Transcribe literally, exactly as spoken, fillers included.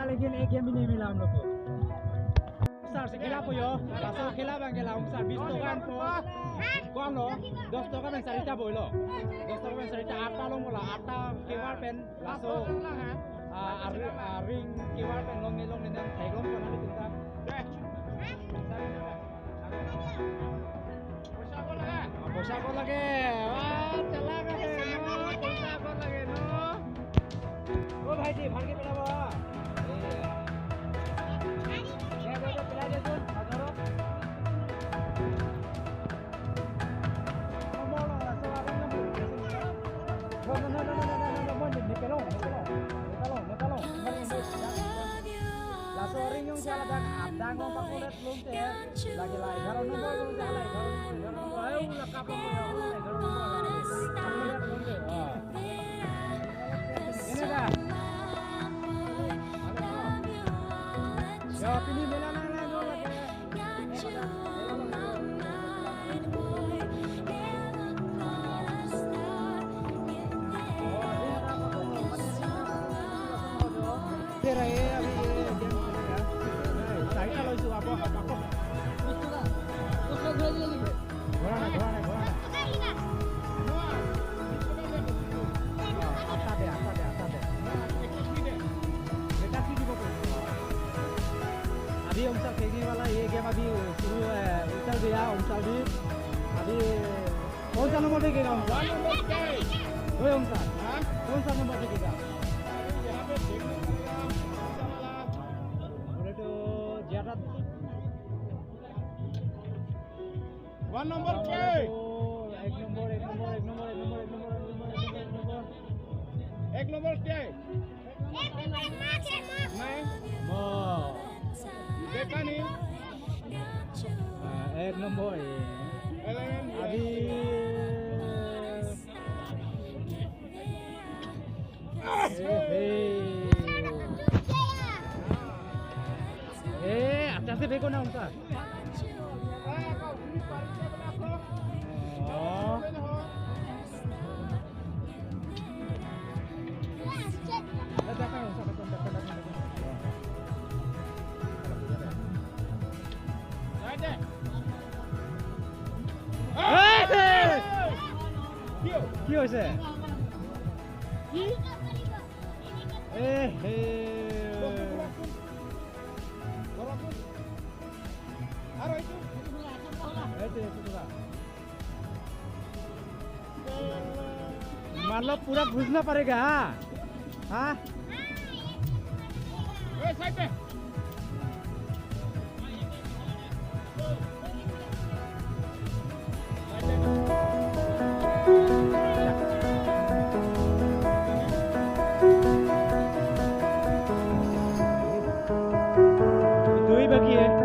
Lagi ne game ini milam lo ko. Sar si khela po yo. Laso khela abang ke la um sar bis toka an po. Ko-an lo? Dos toka pen sarita boi lo. Dos toka pen sarita, atta lo mo la, atta kevar pen laso. Ah, ar-, ah, ring kevar pen longle longle nang theklong ko nanglitum ta. পইচা ক'ত লাগে? পইচা ক'ত লাগে? আহ, চালাক আছে, ন? পইচা ক'ত লাগে, ন? অ' ভাইটি, ভালকে পেলাব, হা? এই, দে, দে, দে, পেলাই দে, তোৰ, হাজাৰত। নম্বৰ লওঁ, লাষ্টৰ আগত নম্বৰ লওঁ। নহয়, নহয়, নহয়, নহয়, নহয়, মই নেপেলাওঁ, নেপেলাওঁ, নেপেলাওঁ, নেপেলাওঁ। Laso ring yung siya ladak, abdang long pakulet lum te, lagi la egharo nombor lum te, la egharo nombor, egharo nombor, ayo, la kap nombor, egharo nombor, egharo nombor, egharo nombor. Ini dah. Ya, pini mela nang nang dulu lagi. Tera, eh, abhi, eh, game, eh, saita lo isu apo, apo. ঘোরা না, ঘোরা না, ঘোরা না। আটা দে, আটা দে, আটা দে। बेटा की দিব। अभी हम सब खेलने वाला ये गेम अभी शुरू है, उतर गया हम सब भी। अभी कौन सा नंबर देखेगा हम सब? वही हम सब। हाँ? कौन सा नंबर देखेगा? अरे, यहाँ पे देखने को मिला, कौन सा वाला? बोले तो ज्यादा One number के? एक नंबर, एक नंबर, एक नंबर। एक नंबर के? नहीं। देखा नहीं? हाँ, एक नंबर। Eleven, अभी ए, ए, ए, अच्छा से फेंको ना उनका। हाँ। কি হৈছে? এ হে। আৰু এইটো? এইটো, এইটো পুৰা। मतलब पूरा घुसना पड़ेगा, हाँ? हाँ? ए, side पे। दो ही बाकी है।